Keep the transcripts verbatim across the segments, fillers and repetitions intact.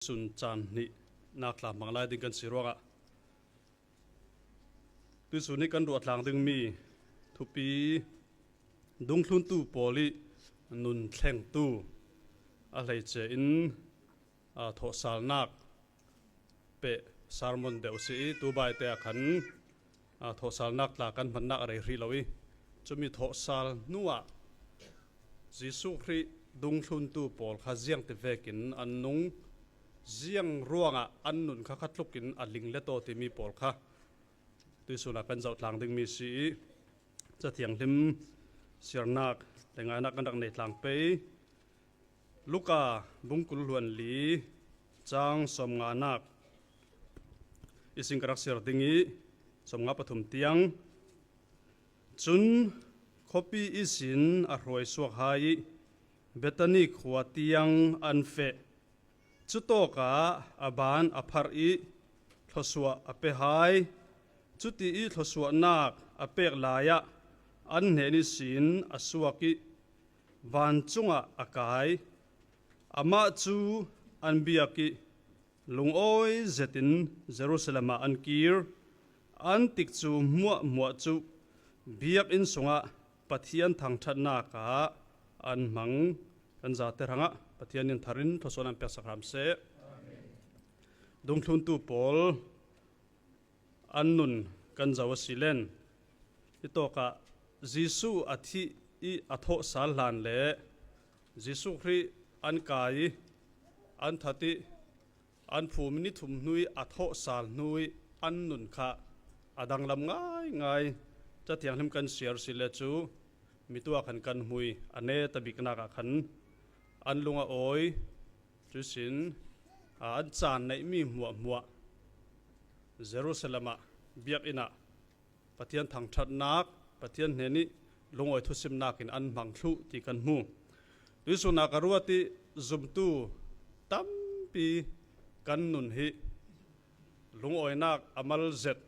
Sun caan hnihnak tla hmang lai ding kan si ruangah tuisun hi kan ruah tlang dingmi thupi dungthluntu pawl ih nun thlengtu a hleice in, aa, thawhsalnak peh sermon deuh si ih, tu baite ah khan, aa, thawhsalnak tla kan hmannak a rei hrih lo ih, cumi thawhsal hnuah Jesuh Khrih dungthluntu pawl kha ziangti vekin an nung, ziang ruangah an nun kha khatlukin a ling let aw timi pawl kha tuisunah kan zoh tlang dingmi si ih, Cathianghlim siarnak le ngainak kan rak nei tlang pei. Luka bung kul hluan li, cang sawmnganak ihsin ka rak siar ding ih, sawmnga pathum tiang. Cun khuapi ihsin a hruai suak hai ih Bethani khua tiang an feh. Cutawkah a ban a pharh ih thlawsuah a pe hai. Cuti ih thlawsuahnak a pek lai-ah an hnen ihsin a suak ih vancungah a kai. Amah cu an biak ih lungawi zetin Jerusalem ah an kir. An tikcu hmuahhmuah cu biakinn sungah Pathian thangṭhatnak ah an hmang. Kan zate hrangah Pathian in tharin thlawsuahnak an peksak hram seh. Dungthluntu pawl an nun kan zoh a si len, hitawkah Jesuh a thih ih a thawhsal hlan le Jesuh Khrih an kai ih an that ih an phum ih ni thum hnu ih a thawhsal hnu ih an nun kha a danglam ngaingai. Cathianghlim kan siar si le cu mitu ah khan kan hmu ih a neta biknak ah khan an lung a awi. Cuihsin, aa, an caan neihmi hmuahhmuah Jerusalem ah biakinn ah Pathian thangṭhatnak, Pathian hnenih lungawi thusimnak in an hmang thluh ti kan hmu. Tuihsun ah ka ruat ih zumtu tampi kan nun hi lungawinak a mal zet.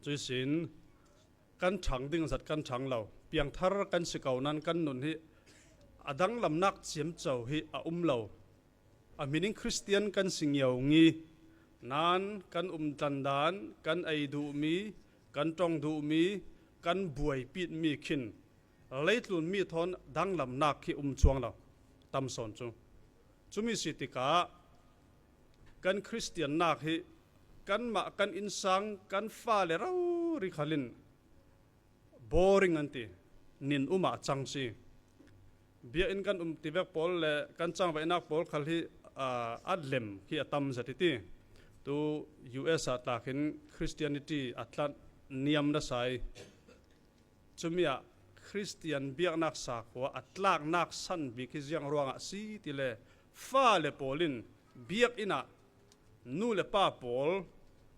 Cuihsin kan ṭhang ding zat kan ṭhang lo. Piangthar kan si ko nain kan nun hi a danglamnak ciamco hi a um lo. A hmin in Khristian kan si ngiaungi. Nain kan umtlandan, kan ei duhmi, kan ṭong duhmi, kan buaipitmi khin leitlun mi thawn danglamnak khi um cuang lo, tam sawn cu. Cumi si tikah kan Khristiannak hi kanmah kan innsang, kan fale rori khal in boring an ti, nin um ah cang si. Biakinn kan um tivek pawl le kan cangvaihnak pawl khal hi, aa, a lem khi a tam zet i ti. Tu U S ah tlakin Christianity a tlat niam nasa ih, cumi ah Khristian biaknak sakhua a tlaknak san bik hi ziang ruangah si tile, fale pawl in biakinn ah nu le pa pawl,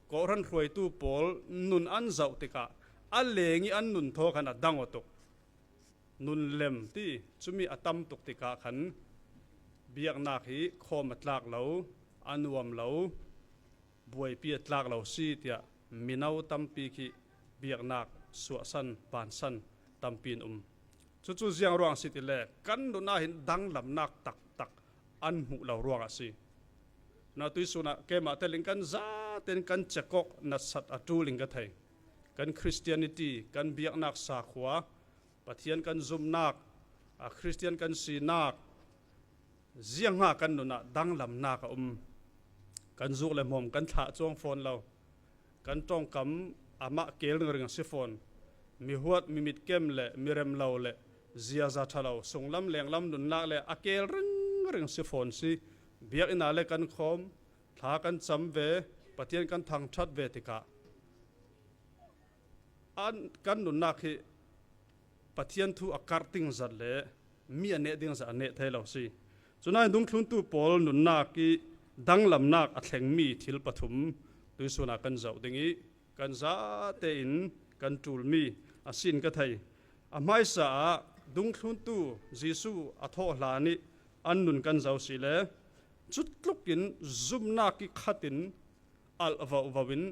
kawhhran hruaitu pawl nun an zoh tikah a leng ih an nun thaw khan a dang aw tuk. Nun lem ti cumi a tam tuk tikah khan biaknak hi khawm a tlak lo, a nuam lo, buaipi a tlak lo si tiah mino tampi khi biaknak suahsan, bansan tampi in um. Cucu ziang ruang a si tile kan nun ah hin danglamnak taktak an hmuh lo ruang a si. Na tuihsun ah keimah telin kan zaten kan cekawk natsat a ṭul in ka thei. Kan Christianity, kan biaknak sakhua, Pathian kan zumnak, a Khristian kan sinak, ziangha kan nun ah danglamnak a um. Kan zuk le hmawm kan thlah cuang fawn lo. Kan ṭongkam amah kel ringring a si fawn. Mihuat, mimitkem le mirem lo le ziaza ṭha lo, sunglam lenglam nunnak le a kel ringring si fawn si. Biakinn ah le kan khawm, thla kan cam ve, Pathian kan thangṭhat ve tikah an, kan nunnak hi Pathian thu a karh ding zat le mi a neh ding zat a neh thei lo si. Cunain dungthluntu pawl nunnak ih danglamnak a thlengmi thil pathum tuihsun ah kan zoh ding ih kan zate in kan ṭulmi a si in ka thei. A hmaisa ah dungthluntu Jesuh a thawh hlan ih an nun kan zoh si le cutlukin zumnak ih khat in alh vovo in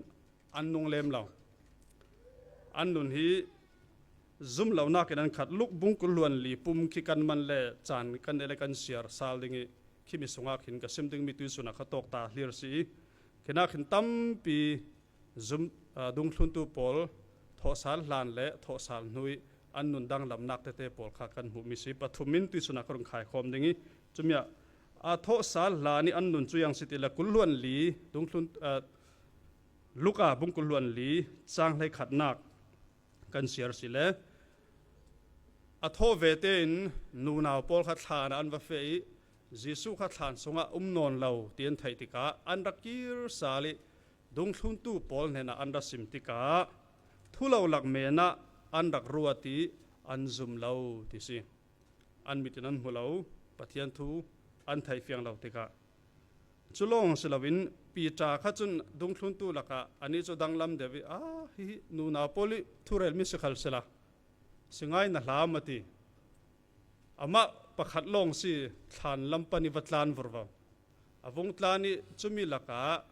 an nung lem lo. An nun hi zum lonak in an khat. Luk bung kul hluan li pum khi kan man le caan kan neh le kan siar sal ding ih, khimi sungah khin ka sim ding mi tuisunah kha tawk ta hlir si i, khinah khin tampi zum, aa, dungthluntu pawl thawhsal hlan le thawhsal hnu i an nun danglamnak tete pawl kha kan hmuh mi si. Pathum in tuisunah ka rung khaikhawm ding i, cumi ah, aa, thawhsal hlan i an nun cu iang si ti le, kul hluan li, dungthlun, aa, Luka bung kul hluan li, cang hleikhatnak kan siar si le, a thaw ve tein nunau pawl kha thlan ah an va feh i, Jesuh kha thlan sungah um nawn lo ti an theih tikah an rak kir sal i, dungthluntu pawl hnenah an ra sim tikah, thu lo lak menah an rak ruat i, an zum lo ti si. An mit in an hmu lo, Pathian thu an theih fiang lo tikah. Cu lawng si loin Peter kha cun dungthluntu lakah anih cu danglam deuh i, "Ah, hihi nunau pawl i thurelmi si khal sila, si ngai na hlam," a ti. Amah pakhat lawng si, thlan lam pan i va tlan vurvo. A vung tlan i cumi lakah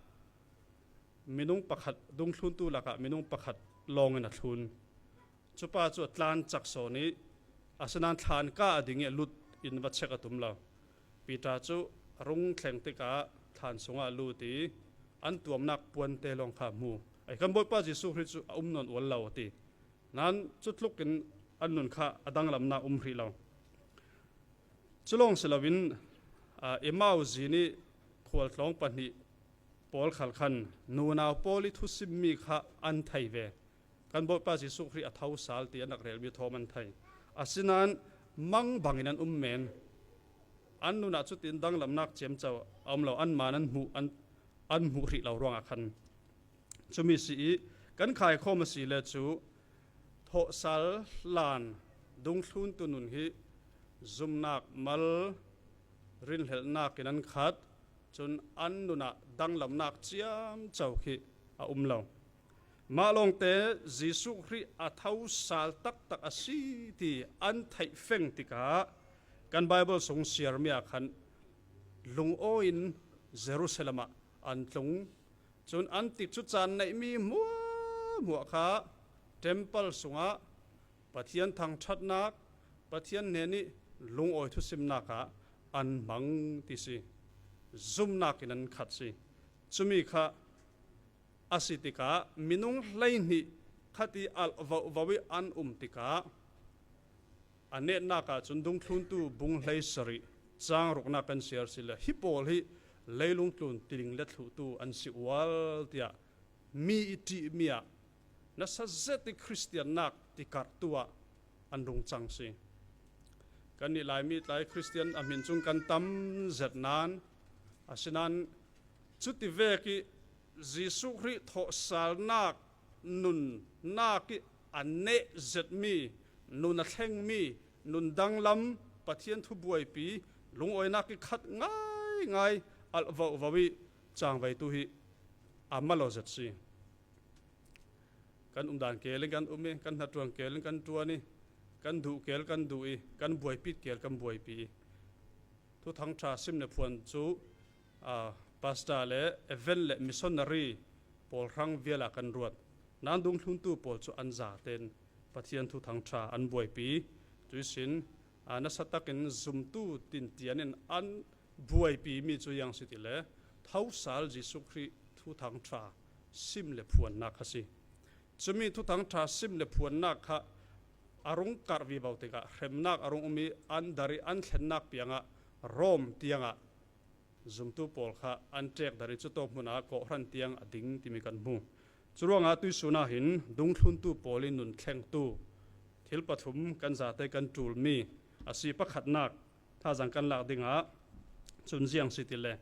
minung pakhat, dungthluntu lakah minung pakhat lawng in a thlun. Cupa cu a tlan cak sawn i, asinain thlan kah a ding i a lut in va chek a tum lo. Peter cu a rung thleng tikah thlan sungah a lut i an tuamnak puante lawng kha a hmu. Ai, kan Bawipa Jesuh Khrih cu a um nawn ual lo a ti. Nain cutlukin an nun kha a danglamnak um hrih lo. Cu lawng si loin, aa, Emau zin i khualtlawng pahnih pawl khal khan nunau pawl i thusimmi kha an thei ve. Kan Bawipa Jesuh Khrih a tho sal ti an rak relmi thawm an thei. Asinain mang bangin an um men. An nun ah cutin danglamnak ciamco a um lo, anmah in an hmuh, an, an hmuh hrih lo ruangah khan. Cumi si i, kan khaikhawm a si le cu, thawhsal hlan dungthluntu nun hi zumnak mal, rinhlelhnak in an khat, cun an nun ah danglamnak ciamco khi a um lo. Mah lawngte Jesuh Khrih a tho sal taktak a si ti an theih feng tikah kan Baibal sung siarmi ah khan lungawi in Jerusalem ah an tlung. Cun an tikcu caan neihmi hmuahhmuah kha temple sungah Pathian thangṭhatnak, Pathian hnenih lungawi thusimnak ah an hmang ti si. Zumnak in an khat si. Cumi kha a si tikah minung hleihnih khat i alh vovo i an um tikah a netnak ah cun Dungthluntu bung hleisarih cang ruknak kan siar si le, hi pawl hi leilung tlun tiling let thluhtu an si ual tiah mi i ṭihmi ah nasa zet i Khristiannak tikarhtu ah an rung cang si. Kannih Laimi tlai Khristian a hmin cung kan tam zet nain, asinain cuti vek i Jesuh Khrih thawhsalnak nunnak i a neh zetmi, nun a thlengmi, nun danglam, Pathian thu buaipi, lungawinak i khat ngaingai alh vovo i cangveitu hi a mal aw zet si. Kan umdan kel in kan um i, kan hnaṭuan kel in kan ṭuan i, kan duh kel kan duh i, kan buaipi kel kan buaipi i. Thuthangṭha sim le phuan cu, aa, pastor le event le missionary pawl hrang vial ah kan ruat. Nain dungthluntu pawl cu an zaten Pathian thuthangṭha an buaipi. Cuihsin, aa, nasa takin zumtu tintian in an buaipimi cu iang si ti le, thosal Jesuh Khrih thuthangṭha sim le phuannak kha si. Cumi thuthangṭha sim le phuannak kha a rung karh vivo tikah hremnak a rung um i an dar i an thlennak piangah Rom tiangah zumtu pawl kha an ṭek dar i cutawk hmun ah kawhhran tiang a ding timi kan hmu. Curuangah tuihsun ah hin dungthluntu pawl i nun thlengtu thil pathum kan zate kan ṭulmi a si. Pakhatnak, thazaang kan lak dingah cun ziang si ti le,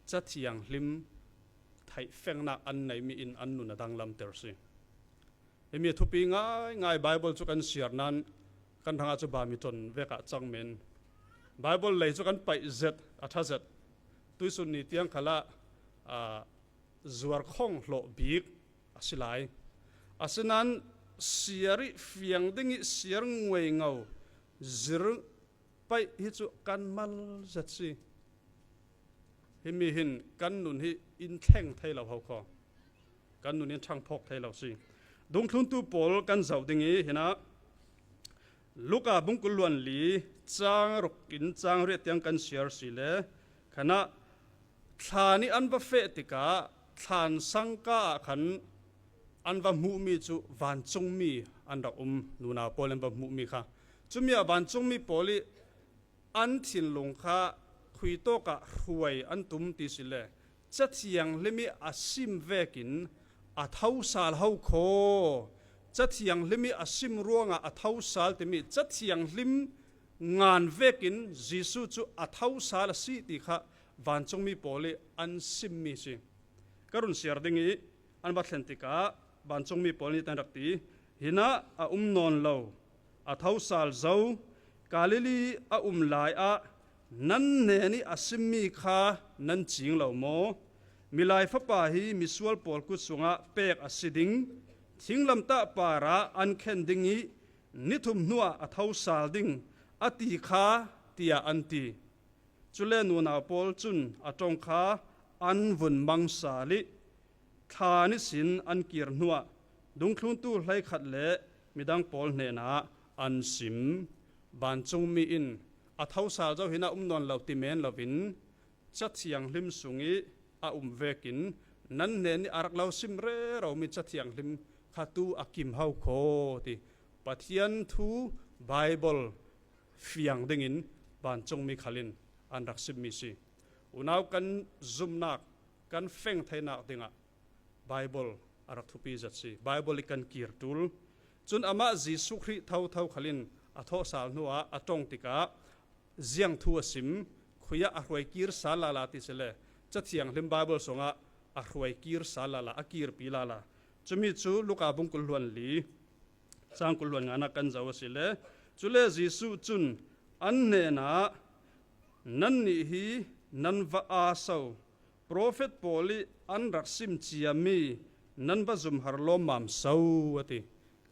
Cathiang hlim theihfengnak an neimi in an nun a danglamter si. Himi a thupi ngaingai. Bible cu kan siar nain kan hrangah cu bami ton vek ah cang men. Bible lei cu kan paih zet, a ṭha zet. Tuihsun ni tiang khalah, aa, zuar khawng hlawh bik a si lai. Asinain siar i fiang ding i siar nguaingo zir paih hi cu kan mal zet si. Himi hin kan nun hi in thleng thei lo ho kho. Kan nun in ṭhang phawk thei lo si. Dungthluntu pawl kan zoh ding i hinah Luka bung kul hluan li cang ruk in cang riat tiang kan siar si le Khanah thla nih an va feh tikah thlan sangka ah khan an va hmuhmi cu vancungmi an rak um, nunau pawl in va hmuhmi kha. Cumi ah vancungmi pawl ih an thinlung kha khuitawk ah hruai an tum ti si le, Cathiang Hlim ih a sim vekin a thosal ho khaw, Cathiang Hlim ih a sim ruangah a thosal timi Cathiang Hlim ngan vekin Jesuh cu a thosal a si ti kha vancungmi pawl ih an simmi si. Ka run siar ding ih an va thlen tikah vancungmi pawl nih tan rak ti, hinah a um nawn lo, a thosal zo, Galilee a um lai ah nan hnenih a simmi kha nan cing lo maw? Milai Fapa hi misual pawl kut sungah pek a si ding, thinglamtah parah an khen ding ih ni thum hnuah a thosal ding a ti kha, tiah an ti. Cule nunau pawl cun a ṭong kha an vun mang sal ih thlan ihsin an kir hnuah dungthluntu hleikhat le midang pawl hnenah an sim. Vancungmi in a thosal zo hinah um nawn lo ti men loin Cathiang Hlim sungih a um vekin nan hnenih a rak lo sim reromi Cathiang Hlim kha tu a kim ho khaw ti Pathian thu Baibal fiang dingin vancungmi khal in an rak simmi si. Unau kan zumnak, kan feng theinak dingah Baibal a rak thupi zet si. Baibal ih kan kir ṭul. Cun amah Jesuh Khrih thotho khal in a thawhsal hnuah a ṭong tikah ziang thu a sim, khui ah a hruai kir sal lala ti si le, Cathiang Hlim Baibal sungah a hruai kir sal lala, a kirpi lala. Cumi cu Luka bung kul hluan li, cang kul hluan nganak kan zoh a si le, cule Jesuh cun an hnenah, "Nannih hi nan va aa so, profet pawl ih an rak sim ciami nan va zumhar lawmmam so," a ti.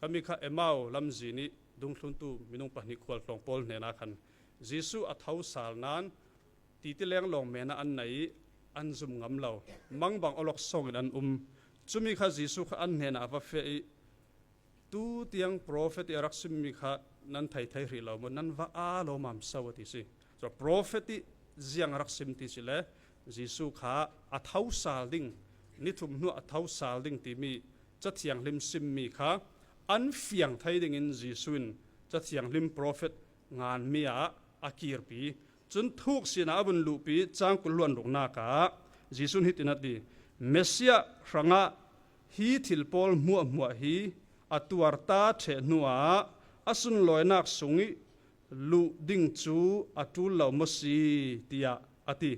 Khami kha Emau lamzin ih dungthluntu minung pahnih khualtlawng pawl hnenah khan Jesuh a thosal nain titi lenglawng men ah an nei ih an zum ngam lo. Mangbang awlok sawngin an um. Cumi kha Jesuh kha an hnenah a va feh ih, "Tutiang profet ih a rak simmi kha nan thei thei hrih lo maw? Nan va aa lawmmam so," a ti si. So, profet ih ziang a rak sim ti si le, Jesuh kha a thosal ding, ni thum hnuah a thosal ding timi Cathiang Hlim simmi kha an fiang thei dingin Jesuh in Cathiang Hlim profet nganmi ah a kirpi. Cun thuk sinah a vun luhpi cang kul hluan ruknak ah Jesuh in hitin a ti, "Messiah hrangah hi thil pawl hmuahhmuah hi a tuarta ṭheh hnuah a sunlawinak sungih luh ding cu a ṭul lo maw si?" tiah a ti.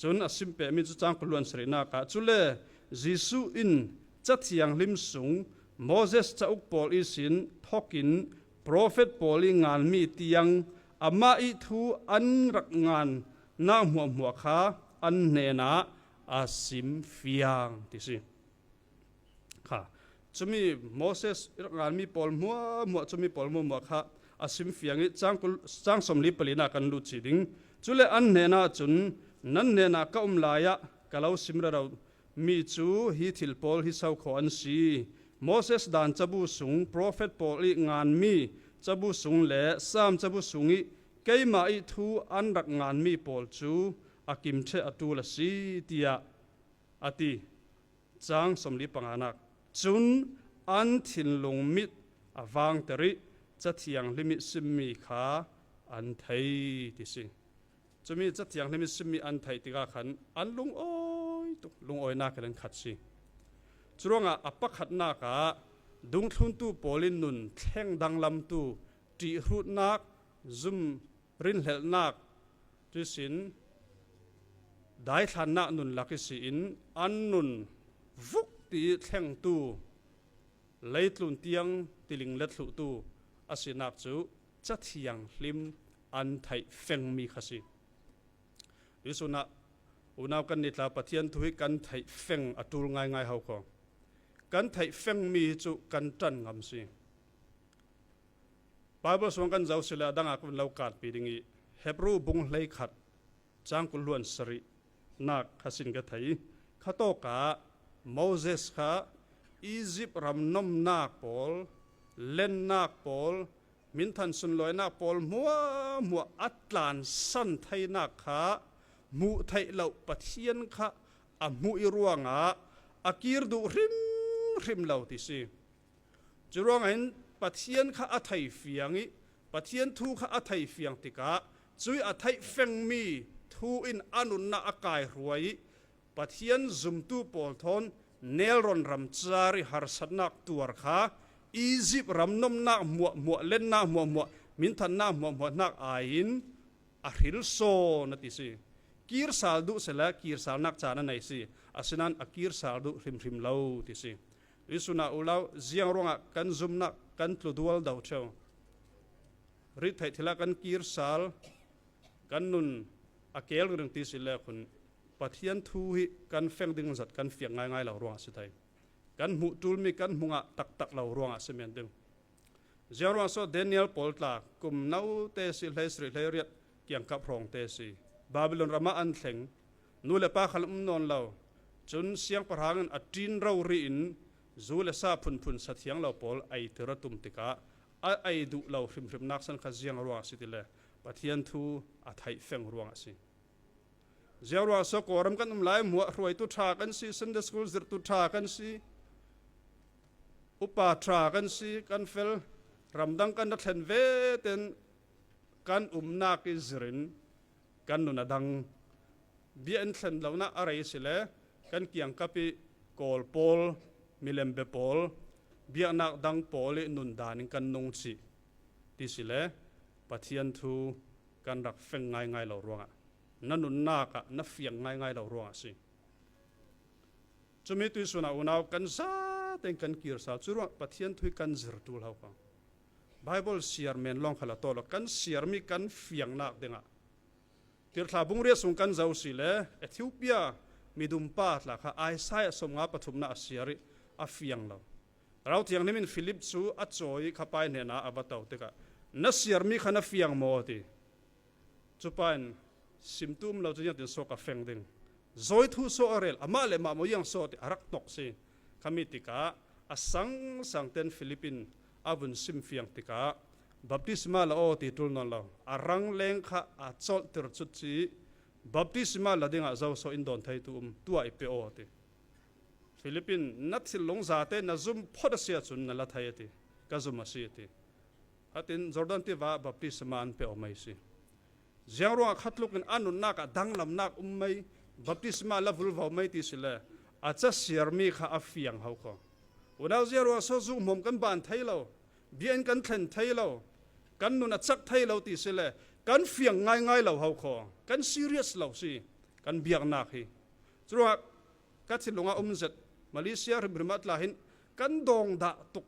Cun a sim pehmi cu cang kul hluan sarihnak ah, cule Jesuh in Cathiang Hlim sung Moses cauk pawl ihsin thokin profet pawl ih nganmi tiang amah ih thu an rak ngannak hmuahhmuah kha an hnenah a sim fiang ti si. Kha. Cumi Moses ih rak nganmi pawl hmuahhmuah, cumi pawl hmuahhmuah kha a sim fiang ih cang kul, cang sawmli palinak kan lut cih ding. Cule an hnenah cun, "Nan hnenah ka um lai ah ka lo sim rero mi cu hi thil pawl hi so khaw an si. Moses Daan cabu sung, profet pawl ih nganmi cabu sung le Saam cabu sungih keimah ih thu an rak nganmi pawl cu a kim ṭheh a ṭul a si," tiah a ti. Cang sawmli panganak. Cun an thinlung mit a vangter ih Cathiang Hlim ih simmi kha an thei ti si. Cumi Cathiang Hlim ih simmi an theih tikah khan an lungawi tuk, lungawinak in an khat si. Curuangah a pakhatnak ah dungthluntu pawl in nun thleng danglamtu, ṭihhrutnak, zum rinhlelhnak, cuihsin daithlannak nun lak ihsi in an nun vuk ti ih thlengtu, leitlun tiang tiling let thluhtu a sinak cu Cathiang Hlim an theih fengmi kha si. Tuihsun ah unau kan ni tla Pathian thu hi kan theih feng a ṭul ngaingai ho kho. Kan theih fengmi hi cu kan ṭan ngam si. Baibal sung kan zoh si le a dang ah kan lo kanpi ding ih Hebru bung hleikhat cang kul hluan sarihnak kha sin ka thei. Khatawkah Moses kha Izipt ram nomnak pawl, lennak pawl, minthan sunlawinak pawl hmuahhmuah a tlansan theinak kha hmuh theih loh Pathian kha a hmuh i ruangah a kir duh hrimhrim lo ti si. Curuangah hin Pathian kha a thei fiang ih, Pathian thu kha a thei fiang tikah, cui a theih fengmi thu in a nunnak a kaihruai ih, Pathian zumtu pawl thawn Nelrawn ram car ih harsatnak tuar kha, Egypt ram nomnak hmuahhmuah, lennak hmuahhmuah, minthannak hmuahhmuah hnak ai-in a hril sawn a ti si. Kir sal duh seh le, kir salnak caan a nei si. Asinain a kir sal duh hrimhrim lo ti si. Tuisun ah unau, ziang ruangah kan zumnak kan tlu dualdo ṭheu? Rit theih thil ah kan kir sal, kan nun a kel ringring ti si le khun, Pathian thu hi kan feng ding zat kan fiang ngaingai lo ruangah si thei. Kan hmuh ṭulmi kan hmuh ngah taktak lo ruangah si men ding. Ziang ruang saw Daniel pawl tla, kum note si, hleisarih hleiriat kiangkap hrawngte si. Babylon ramah an thleng, nu le pa khal um nawn lo. Cun siangpahrang in a ṭin rori in zu le sa phunphun sathiang lo pawl eitir a tum tikah a ei duh lo hrimhrimnak san kha ziang ruangah si ti le, Pathian thu a theih feng ruangah si. Ziang ruangah saw Kawlram kan um lai hmuah hruaitu ṭha kan si, Sunday school zirhtu ṭha kan si, upa ṭha kan si, kan fel, ramdang kan ra thlen vetein kan umnak ih zirin kan nun a dang. Biakinn thlen lonak a rei si le kan kiangkap ih Kawl pawl, milem bia pawl, biaknak dang pawl ih nundan in kan nung cih ti si le Pathian thu kan rak feng ngaingai lo ruangah, na nunnak ah na fiang ngaingai lo ruangah si. Cumi tuisun ah unau kan zatein kan kir sal. Curuangah Pathian thu hi kan zir ṭul hau kha. Bible siar men lawng khal a tawh lo, kan siarmi kan fiangnak dingah. Tirhthlah bung riat sung kan zoh si le Ethiopia midumpa tla kha Isaiah sawmnga pathumnak a siar ih a fiang lo. Thlarau Thianghlim in Philip cu a cawi ih kha pa ih hnenah a va to tikah, na siarmi kha na fiang maw? A ti. Cupa in, simtu um lo cu ziangtin saw ka feng ding? Zawi thu saw a rel, amah le mah maw, ziang saw ti a rak hnok si. Khami tikah a sangsang ten Philip in a vun sim fiang tikah, baptisma la aw ti ṭul nawn lo. A rangleng kha a colhtir cut ci ih, baptisma la dingah zo saw in dawn theitu um, tuah i pe aw a ti. Philip in, na thinlung zate na zum phot a si ahcun na la thei a ti. Ka zum a si a ti. Atin Jordan tiva baptisma an pe aw mai si. Ziang ruangah khatluk in a nunnak ah danglamnak um mai, baptisma la vulvo mai ti si le, a ca siarmi kha a fiang hau kho. Unau, ziang ruangah saw zuhmawm kan ban thei lo, biakinn kan thlen thei lo, kan nun a cak thei lo ti si le, kan fiang ngaingai lo hau kho, kan serious lo si, kan biaknak hi. Curuangah ka thinlung ah um zet, Malaysia hrimhrim ah tla hin kan dawng dah tuk.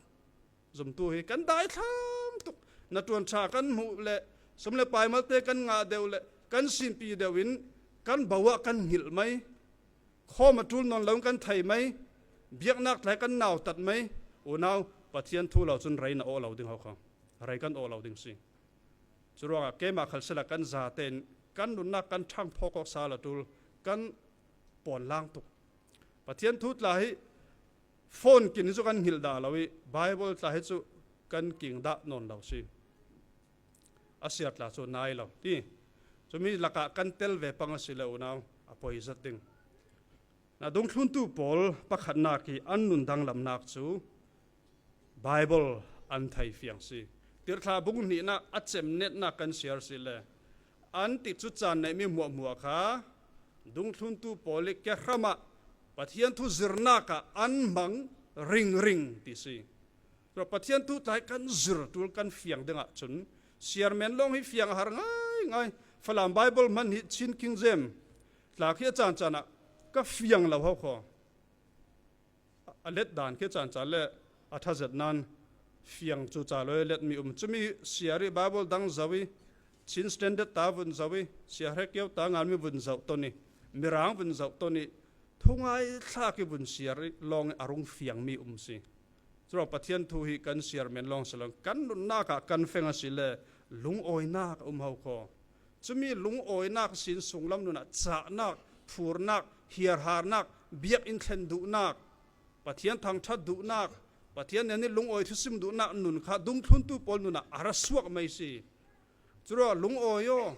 Zumtu hi kan daithlam tuk. Na ṭuan ṭha kan hmuh le sum le pai malte kan ngah deuh le kan sinpi deuh in kan bo ah kan hngilh mai. Khawm a ṭul nawn lo in kan thei mai. Biaknak tlai kan nautat mai. Unau, Pathian thu lo cun rei na awh lo ding hau kha. Rei kan awh lo ding si. Curuangah keimah khal sila kan zatein kan nunnak kan ṭhang phawk awk sal a ṭul, kan pawnlang tuk. Pathian thu tla hi phone kin hi cu kan hngilh dah lo ih, Bible tla hi cu kan king dah nawn lo si. A siar tla cu nai lo ti. Cumi lakah kan tel ve pang a si le unau, a poi zat ding. Na dungthluntu pawl pakhatnak ih an nun danglamnak cu Bible an thei fiang si. Tirhthlah bung hnihnak a cemnetnak kan siar si le, an tikcu caan neihmi hmuahhmuah kha dungthluntu pawl ih kehram ah Pathian thu zirnak ah an hmang ringring ti si. Tua Pathian thu tlai kan zir ṭul kan fiang dingah cun siar men lawng hi fiang a har ngaingai. Falam Bible hman hi Chin King James tla khi a caan caan ah ka fiang lo hau kho. A let dan khi a caan caan le a ṭha zet nain fiang cu ca lo letmi um. Cumi siar ih Bible dang zoh ih, Chin Standard ta vun zoh ih, Siahre Keu ta ngalmi vun zoh ton ih, Mirang vun zoh ton ih, thungai thlak ih vun siar ih lawng ih a rung fiangmi um si. Curuang Pathian thu hi kan siar men lawng si lo, kan nunnak ah kan feng a si le lungawinak a um hau kho. Cumi lungawinak sin sunglam nun ah cahnak, phurnak, hiarharnak, biakinn thlen duhnak, Pathian thangṭhat duhnak, Pathian nen ih lungawi thusim duhnak nun kha dungthluntu pawl nun ah a ra suak mai si. Curuang lungawi aw,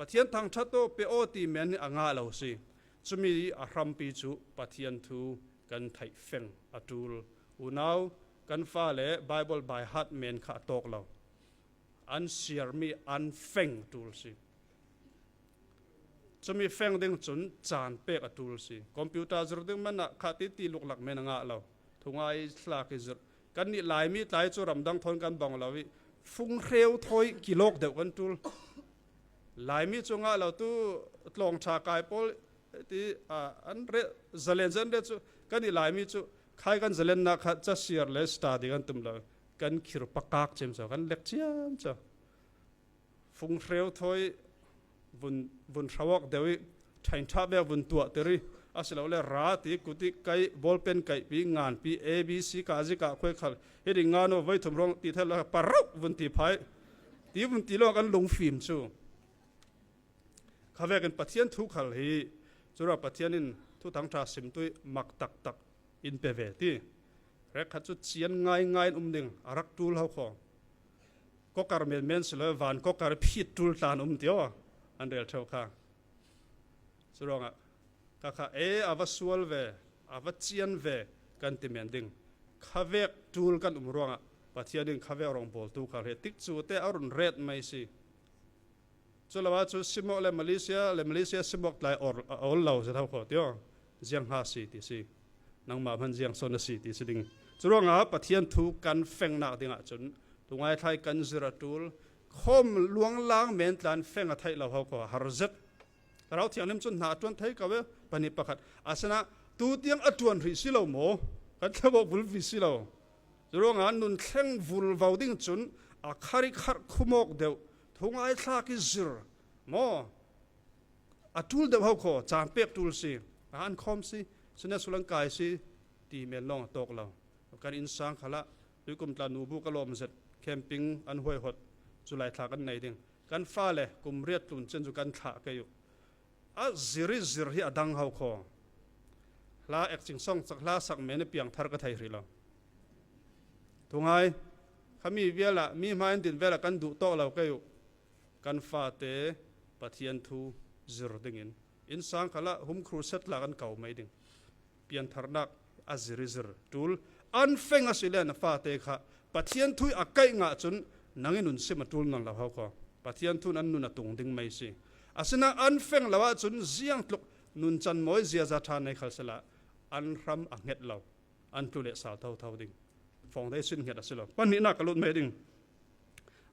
Pathian thangṭhat tawh pe aw ti men hi a ngah lo si. Cumi a hrampi cu Pathian thu kan theih feng a ṭul. Unau kan fale Bible by heart men kha a tawk lo. An siarmi an feng a ṭul si. Cumi feng ding cun caan pek a ṭul si. Computer zir ding man ah kha titi luklak men a ngah lo. Thungai thlak i zir. Kannih Laimi tlai cu ramdang thawn kan bang lo i funghreu thawi kilawk deuh kan ṭul. Laimi cu ngah lo tu tlawngṭha kai pawl ti, ah, an reh, zalen zan reh cu kannih Laimi cu khai kan zalennak kha casiar le study kan tum lo. Kan khir pakak ciamco, kan lek ciamco. Funghreu thawi vun, vun hrawak deuh i ṭhainṭha vek vun tuahter i asilole ra ti kut i kaih bawlpen kaihpi nganpi A B C ka zi ka khuai khal hi ding ngan aw voi thum ruang ti thel lo parauh vun ti phai ti vun ti lo kan lungfim cu. Kha vekin Pathian thu khal hi cura Pathian in thuthang ṭha simtu i mak taktak in pe ve ti. Hrekkhat cu cian ngaingai in um ding a rak ṭul ho kho. Kokar menmen si lo, van kokar phit ṭul tlan um ti aw an rel ṭheu kha. Curuangah ka kha e a va sual ve, a va cian ve kan ti men ding. Khavek ṭul kan um ruangah Pathian in khavek rawng bawltu kha he tikcu te a run ret mai si. Cu lo ah cu simawk le Malaysia le Malaysia simawk tlai a awl lo zet ho kho ti aw. Ziang ha si ti si. Nangmah hman ziang sawn a si ti si ding. Curuangah Pathian thu kan fengnak dingah cun tungai thlai kan zir a ṭul. Khawm luanglang men tlan feng a theih lo ho kho har zet. Ka rau thianghlim cun hna a ṭuan thei ko e, pahnih pakhat. Asinain tu tiang a ṭuan rih si lo maw? Kan thleng awk vulvi si lo. Curuangah nun thleng vulvo ding cun a khar i kharh khumawk deuh, thungai thlak i zir maw? A ṭul deuh ho kho, caan pek ṭul si. A an khawm si, Sunday school an kai si, ti men lawng a tawk lo. Kan innsang khalah tuikum tla nubu ka lawm zet, camping an huaihot, July thla kan nei ding. Kan fale kum riat tlun cen cu kan thlah kei uh. A zir i zir hi a dang ho kho. Hla ekcing song cak hla sak men i piangthar ka thei hrih lo. Thungai, khami vialah mi hma in din velah kan duh tawh lo kei uh. Kan fate Pathian thu zir dingin innsang khalah hum crusade la kan ko mai ding. Piantharnak a zir i zir ṭul. An feng a si le na fate kha Pathian thu i a kaih ngah cun nang i nun sim a ṭul nawn lo ho kho. Pathian thu in an nun a tung ding mai si. Asinain an feng lo ahcun ziangtluk nuncan mawi ziaza ṭha nei khal sila an hram a hnget lo. An tlu le sal thotho ding. Foundation hnget a si lo. Pahnihnak ka lut mai ding.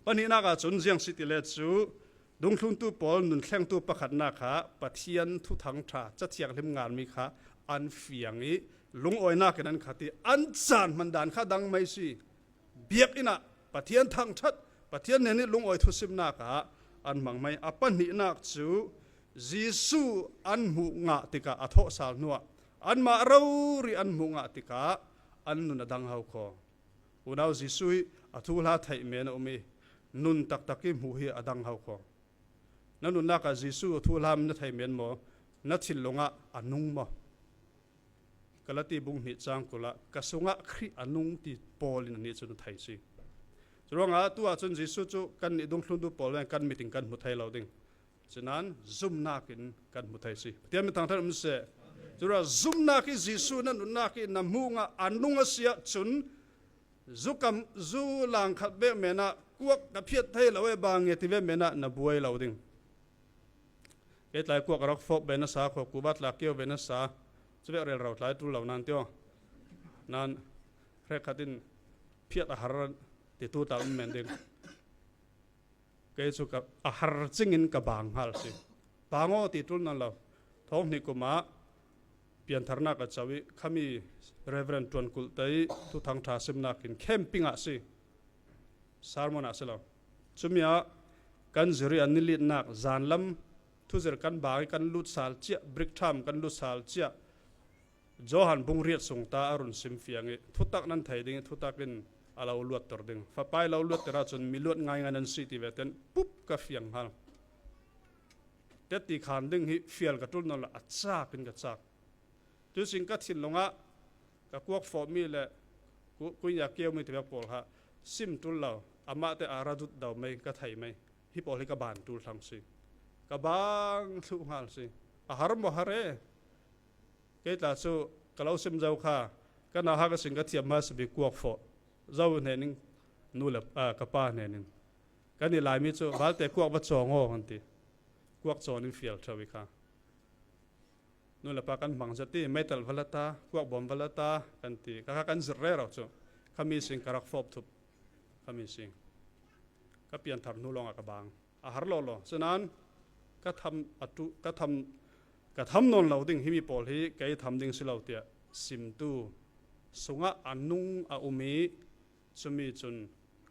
Pahnihnak ahcun ziang si ti le cu dungthluntu pawl nun thlengtu pakhatnak kha Pathian thuthang ṭha, Ca Thianghlim nganmi kha an fiang i lungawinak in an khat i an caan hman dan kha dang mai si. Biakinn ah Pathian thangṭhat, Pathian hnen i lungawi thusimnak ah an hmang mai. A pahnihnak cu Jesuh an hmuh ngah tikah a thawhsal hnuah anmah rori an hmuh ngah tikah an nun a dang ho kho. Unau Jesuh hi a thuhla theih men a um i nun taktak i hmuh hi a dang ho kho. Na nunnak ah Jesuh a thuhla na thei men maw? Na thinlung ah a nung maw? Galati bung hnih cang kul ah ka sungah Khrih a nung ti Paul in anih cun a thei si. Curuangah tu ahcun Jesuh cu kannih dungthluntu pawl ven kan mit in kan hmu thei lo ding. Sinain zumnak in kan hmu thei si. Pathian min thangṭhat um seh. Curuangah zumnak i Jesuh na nunnak i na hmuh ngah a nung a si ahcun zu kam, zu lang khat bek men ah kuak ka phiat thei lo e bang nge ti ve men ah na buai lo ding. Kei tlai kuak a rak fawp ve na sa kho, kuva tla kio ve na sa, cuvek relro tlai ṭul lo nan tio. Nan hrekkhat in phiat a har ti tu tla um men ding. Kei cu ka, a har cingin ka bang hal si. Bang aw ti ṭul nan lo. Thawng hnih kum ah piantharnak a co i khami Reverend Tuan Kulh te i thuthang ṭha simnak in camping ah si. Sermon ah si lo. Cumi ah kan zir i an nilitnak zanlam thuzir kan bang i kan lut sal ciah, brick tham kan lut sal ciah. Johan bung riat sung ta a run sim fiang i thutak nan thei ding i thutak in a lo luatter ding. Fapai lo luatter ahcun mi luat ngaingai nan si ti ve ten pup ka fiang hal. Tetti khan ding hi fial ka ṭul nawn lo, a cak in ka cak. Tuisin ka thinlung ah ka kuak fawhmi le ku-, kuinya keumi tivek pawl kha sim ṭul lo, amah te a ra dut do mai ka thei mai. Hi pawl hi ka ban ṭul thlang si. Ka bang thluh nghal si. A har maw har e. Kei tla cu ka lo sim zo kha, ka nauhak a sin ka thiam hma si bik kuak fawh zo hnening, nu le, aa, ka pa hnening. Kan i Laimi cu, "Valte kuak va cawng aw," kan ti. Kuak cawn in fial ṭheu i kha. Nu le pa kan hmang zet i, "Meital va la ta, kuak bawm va la ta," kan ti. Ka kha kan zir rero cu, khami sin ka rak fawp thup, khami sin. Ka pianthar hnu lawngah ka bang. A har lawlaw. Sinain ka tham a tu, ka tham, ka tham nawn lo ding, himi pawl hi kei tham ding si lo tiah simtu sungah a nung a um i, cumi cun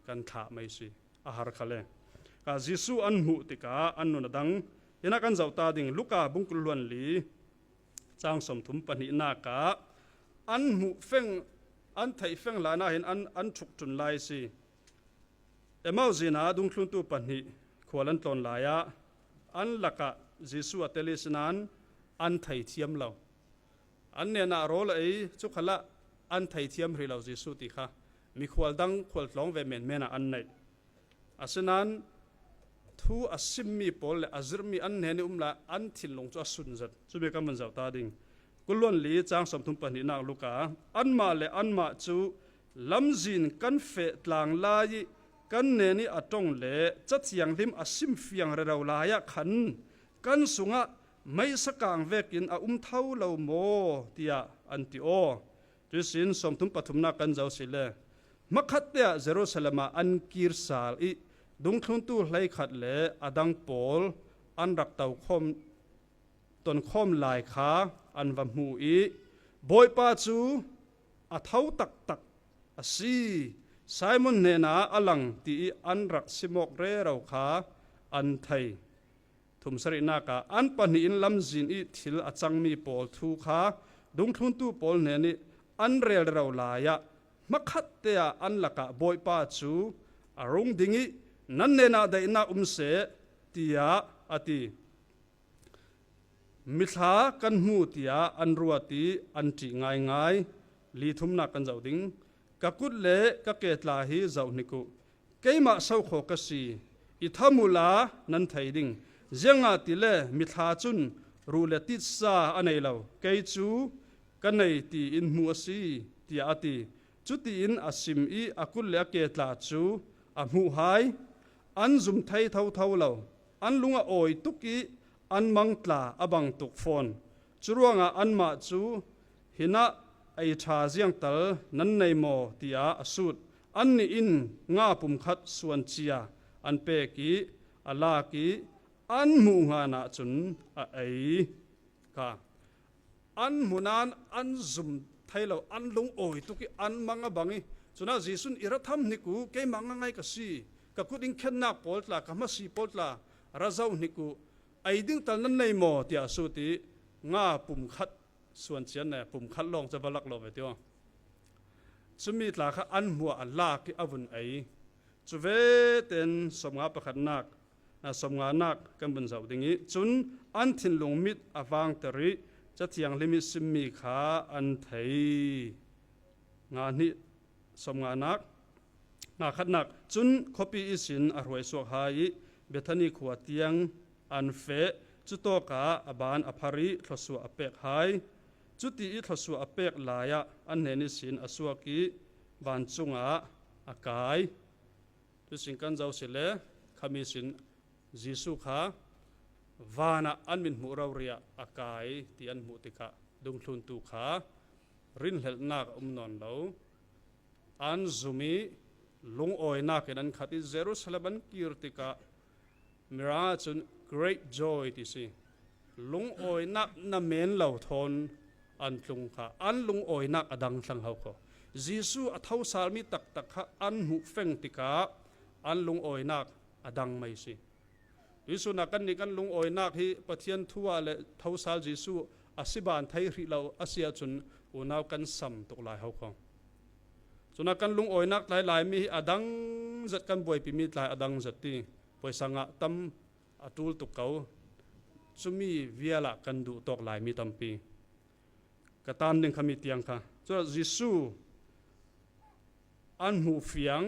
kan thlah mai si. A har kha le. Ka Jesuh an hmuh tikah an nun a dang. Hinah kan zoh ta ding, Luka bungkul hluan li, cang sawmthum pahnihnak ah an hmuh feng, an theih feng hlanah hin an, an ṭhuk ṭun lai si. Emau zin ah dungthluntu pahnih khual an tlawn lai ah an lakah Jesuh a tel i sinain an thei thiam lo. An hnenah rawl a ei, cu khalah an thei thiam hrih lo Jesuh ti kha. Mikhual dang khual tlawng ve menmen ah an neih. Asinain thu a simmi pawl le a zirhmi an hnen i um lai an thinlung cu a sun zet. Cumi kan vun zoh ta ding. Kul hluan li cang sawmthum pahnihnak Luka, anmah le anmah cu lamzin kan feh tlang lai i kan hnen i a ṭong le Ca Thianghlim a sim fiang rero lai ah khan kan sungah meisa kang vekin a um tho lo maw, tiah an ti aw. Cuihsin sawmthum pathumnak kan zoh si le, hmakhatte ah Jerusalem ah an kir sal i dungthluntu hleikhat le a dang pawl an rak to khawm, tonkhawm lai kha an va hmu i, Bawipa cu a tho taktak a si, Simon hnenah a lang, ti i an rak simawk rero kha an thei. Thum sarihnak ah an pahnih in lamzin i thil a cangmi pawl thu kha dungthluntu pawl hnen i an rel rero lai ah hmakhatte ah an lakah Bawipa cu a rung ding i, "Nan hnenah daihnak um seh," tiah a ti. Mithla kan hmu tiah an ruat i an ṭih ngaingai. Li thumnak kan zoh ding. Ka kut le ka ke tla hi zoh hnik uh. Keimah so khaw ka si. I tham uhla nan thei ding. Ziangahtile mithla cun ruh le titsa a nei lo. Kei cu ka nei tiin hmuh a si, tiah a ti. Cutiin a sim i a kut le a ke tla cu a hmuh hai. An zum thei thotho lo. An lung a awi tuk i an mang tla a bang tuk fawn. Curuangah anmah cu, "Hinah ei ṭha ziangtal nan nei maw?" tiah a sut. Annih in nga pumkhat suan cia an pek i a lak i an hmuh ngan ahcun a ei. Kha. An hmuh nain an zum thei lo, an lungawi tuk i an mang a bang i, cunah Jesuh in, "I ra tham hnik uh, keimah ngaingai ka si, ka kut in khennak pawl tla, ka hmasi pawl tla ra zoh hnik uh, ei ding tal nan nei maw?" tiah a sut i nga pumkhat suan cian le pumkhat lawng cu va lak lo ve tio. Cumi tla kha an hmuh a lak i a vun ei. Cu ve tein sawmnga pakhatnak, aa, sawmnganak kan vun zoh ding i, cun an thinlung mit a vangter i Ca Thianghlim i simmi kha an thei. Nga hnih, sawmnganak, nga khatnak, cun khuapi ihsin a hruai suak hai i Bethani khua tiang an feh. Cutawkah a ban a phar i thluasuah a pek hai. Cuti i thluasuah a pek lai ah an hnen ihsin a suak i vancung ah a kai. Cuihsin kan zoh si le, khami sin Jesuh kha van ah an mit hmuh rori ah a kai ti an hmuh tikah dungthluntu kha rinhlelhnak a um nawn lo. An zum i lungawinak in an khat i Jerusalem an kir tikah Mirang ahcun great joy ti si. Lungawinak na men lo thawn an tlung kha, an lungawinak a dang thlang ho kho. Jesuh a thosalmi taktak kha an hmuh feng tikah an lungawinak a dang mai si. Jesuh na kannih kan lungawinak hi Pathian thu ah le thosal Jesuh a si ban thei hrih lo a si ahcun unau kan sam tuk lai ho kho. Cunah kan lungawinak tlai Laimi hi a dang zet, kan buaipimi tlai a dang zet ti. Puaisa ngah tam a ṭul tuk ko. Cumi vial ah kan duh tawk Laimi tampi. Ka tan ding kha mi tiang kha. Cun Jesuh an hmuh fiang,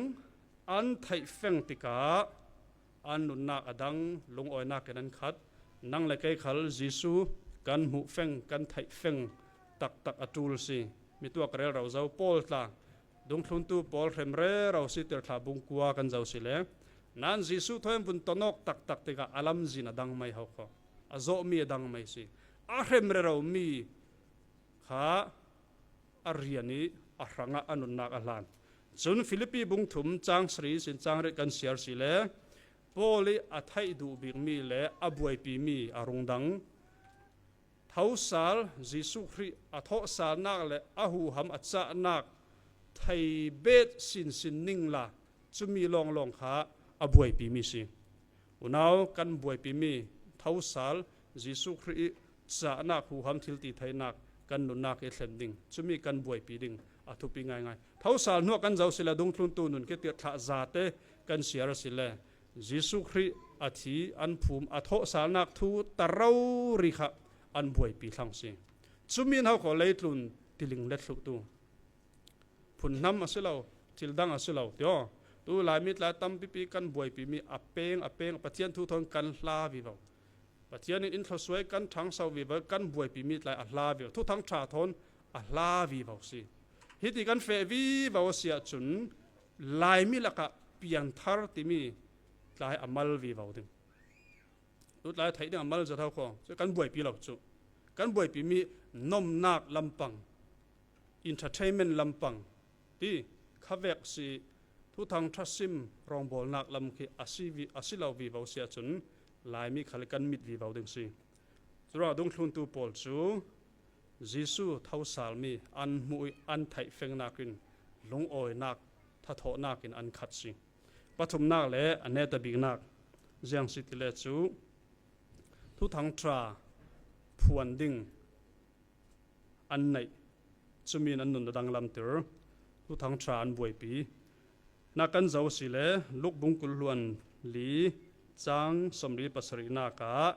an theih feng tikah an nunnak a dang, lungawinak in an khat, Nang le kei khal Jesu kan hmuh feng, kan theih feng taktak a ṭul si. Mi tuak rero zo, Paul tla, dungthluntu pawl hrem rero si, Tirhthlah bung kua kan zo si le. Nan Jesu thawi an vun tawn awk taktak tikah a lamzin a dang mai ho khaw. A zawh mi a dang mai si. A hrem rero mi kha a rian ih a hrangah a nunnak a hlan. Cun Filipi bung thum cang sari sin cang rih kan siar si le Paul ih a theih duh bik mi le a buaipi mi a rung dang. Thosal Jesuh Khrih a thawhsalnak le a huham a cahnak thei bet sinsin ningla cumi lawnglawng kha a buaipi mi si. Unau kan buaipi mi thosal Jesuh Khrih ih cahnak huham thiltitheinak kan nunnak ih thlen ding, cumi kan buaipi ding a thupi ngaingai. Thosal hnuah kan zo si le dungthluntu nun khi Tirhthlah zate kan siar a si le Jesuh Khrih a thi an phum a thawhsalnak thu ta rori kha an buaipi thlang si. Cumi in ho khaw leitlun tiling let thluhtu phunhnam a si lo, thil dang a si lo ti aw. Tu Laimi tlai tampipi kan buaipi mi a peng a peng Pathian thu thawn kan hla vivo. Pathian in in thluasuai kan ṭhangso vivo, kan buaipi mi tlai a hla vivo. Thuthang ṭha thawn a hla vivo si. Hiti kan feh vivo a si ahcun Laimi lakah pianthar timi tlai a mal vivo ding. Tu tlai theih ding a mal zat ho khaw. Cu kan buaipi lo cu. Kan buaipi mi nomnak lampang, entertainment lampang ti khavek si, Thuthang ṭha sim rawngbawlnak lam khi a si vi, a si lo vivo si ahcun Laimi khal kan mit vivo ding si. Curuangah dungthluntu pawl cu Jesuh thosalmi an hmuh ih an theih fengnak in lungawinak, thathawhnak in an khat si. Pathumnak le a neta biknak ziang si tile cu Thuthang ṭha phuan ding an neih. Cumi in an nun a danglamtir. Thuthang ṭha an buaipi. Na kan zo si le Luk bung kul hluan li cang sawmli pasarihnak ah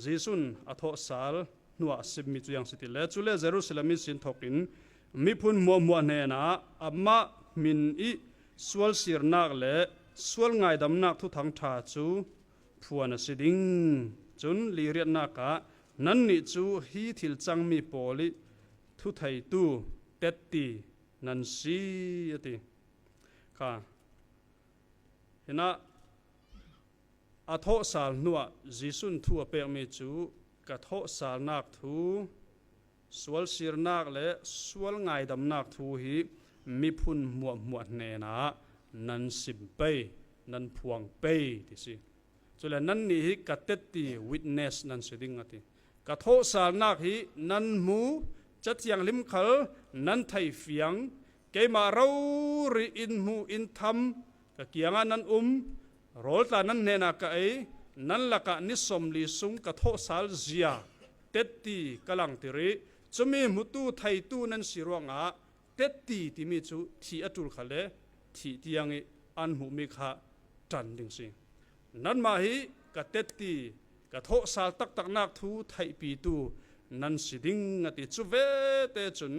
Jesuh in a thawhsal hnuah a simmi cu ziang si tile, cule Jerusalem ihsin thokin miphun hmuahhmuah hnenah amah hmin ih sual sirnak le sual ngaidamnak thuthang ṭha cu phuan a si ding. Cun liriatnak ah, "Nannih cu hi thil cangmi pawl ih thutheitu tetti nan si," a ti. Kha. Hinah a thawhsal hnuah Jesuh in thu a pekmi cu, "Ka thawhsalnak thu, sual sirnak le sual ngaidamnak thu hi miphun hmuahhmuah hnenah nan sim pei, nan phuang pei," ti si. Cule, "Nannih hi ka tetti, witness, nan si ding," a ti. "Ka thawhsalnak hi nan hmu, Cathianghlim khal nan thei fiang, keimah rori in hmu in tham, ka kiangah nan um, rawl tla nan hnenah ka ei, nan lakah ni sawmli sung ka thawhsal zia tetti ka langtir ih, cumi hmutu theitu nan si ruangah tetti," timi cu thih a ṭul kha le thih tiang ih an hmuhmi kha ṭan ding si. "Nanmah hi ka tetti, ka thawhsal taktaknak thu theihpitu nan si ding," a ti. Cu vete cun